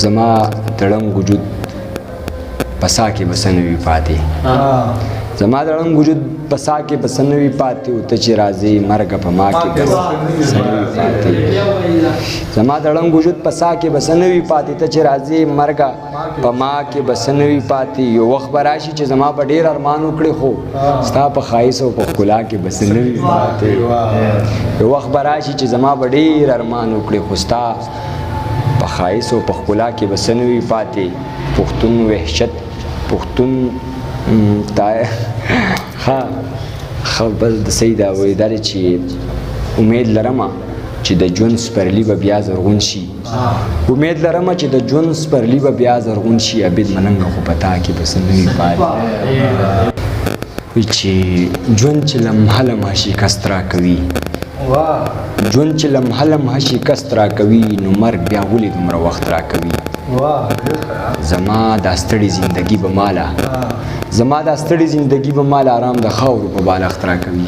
زما د ړنګ وجود په ساه کې به څه نه وي پاتې، زما د ړنګ وجود په ساه کې به څه نه وي پاتې، او ته چې راځې مرګه په ما کې به څه نه وي پاتې. زما د ړنګ وجود په ساه کې به څه نه وي پاتې، ته چې راځې مرګه په ما کې به څه نه وي پاتې. یو وخت به راشي چې زما به ډېر ارمان وکړي، خو ستا په ښایست او په ښکلا کې به څه نه وي پاتې. یو وخت به راشي چې زما به ډېر ارمان وکړي، خو ستا په ښایست او په ښکلا کې به څه نه وي پاتې. پښتون وحشت، پښتون تا ښه ښه بس د صحیح دا وایي دا دی چې امید لرم چې د ژوند سپرلي به بیا زرغون شي، امید لرم چې د ژوند سپرلي به بیا زرغون شي، عابد ملنګ خو په تا کې به څه نه وي پاتې. چې ژوند چې لمحه لمحه شکست راکوي، ژوند چې لمحه لمحه شکست راکوي، نو مرګ بیا ولې دومره وخت راکوي؟ زما دا ستړې زندگی به ماله، زما دا ستړې زندگی به ماله آرام د خاورو په بالښت راکوي.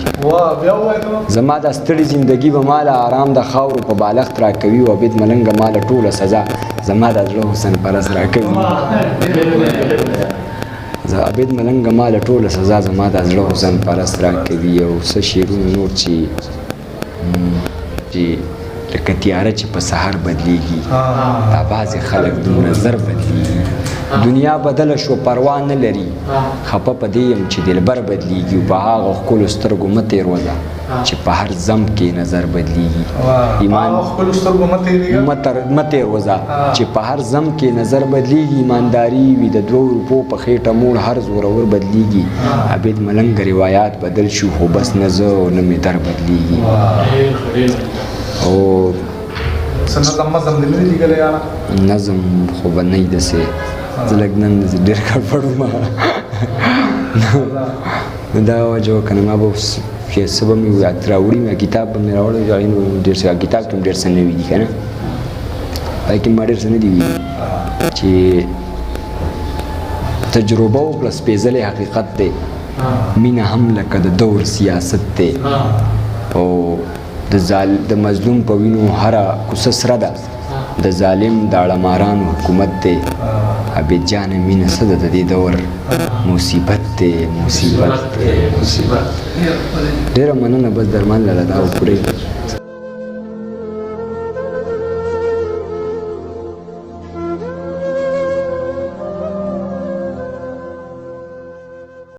زما دا ستړې زندگی به ماله آرام د خاورو په بالښت راکوي، او عابد ملنګ ماله ټوله سزا زما د زړه حسن پرست راکوي. زه عابد ملنګ ماله ټوله سزا زما د زړه حسن پرست راکوي. او څه شعرونه نور چې لکه تیاره چې په سحر بدلیږي، دا بعضې خلک دومره زر بدلیږي. دنیا بدله شو پروا نه لري، خپه په دې یم چې دلبر بدلیږي، او په هغه ښکلو سترګو مه تېروځه چې په هر ذنب کې نظر بدلیږي. ایمان مه تېروځه چې په هر ذنب کې نظر بدلیږي. ایمانداري وي د 2 روپو په خېټه موړ هر زورور بدلیږي. عابد ملنګ روایات بدل شو، خو بس نه زه او نه مې در بدلیږي. او نظم مزم دې نه دی لیکلی یاره؟ نظم خو به نه وي داسې، زه لږ نن ډېر ګډوډ وم، نو دا وجه وه که نه ما به اوس چې څه به مې راوړي، مې کتاب به مې راوړی، هغې به مې ډېر څه کتاب کې مې ډېر څه نوي دي که نه، هغې کې ما ډېر څه نه دي ویلي. چې تجربه وکړه سپېڅلی حقیقت دی، مینه هم لکه د دور سیاست دی، او د مظلوم په وینو هره کوڅه سره ده، د ظالم داړه مارانو حکومت دی. عابد جانه مینه څه ده د دې دور مصیبت دی، مصیبت دی، مصیبت. ډېره مننه، بس درمان لاله دا وکړئ.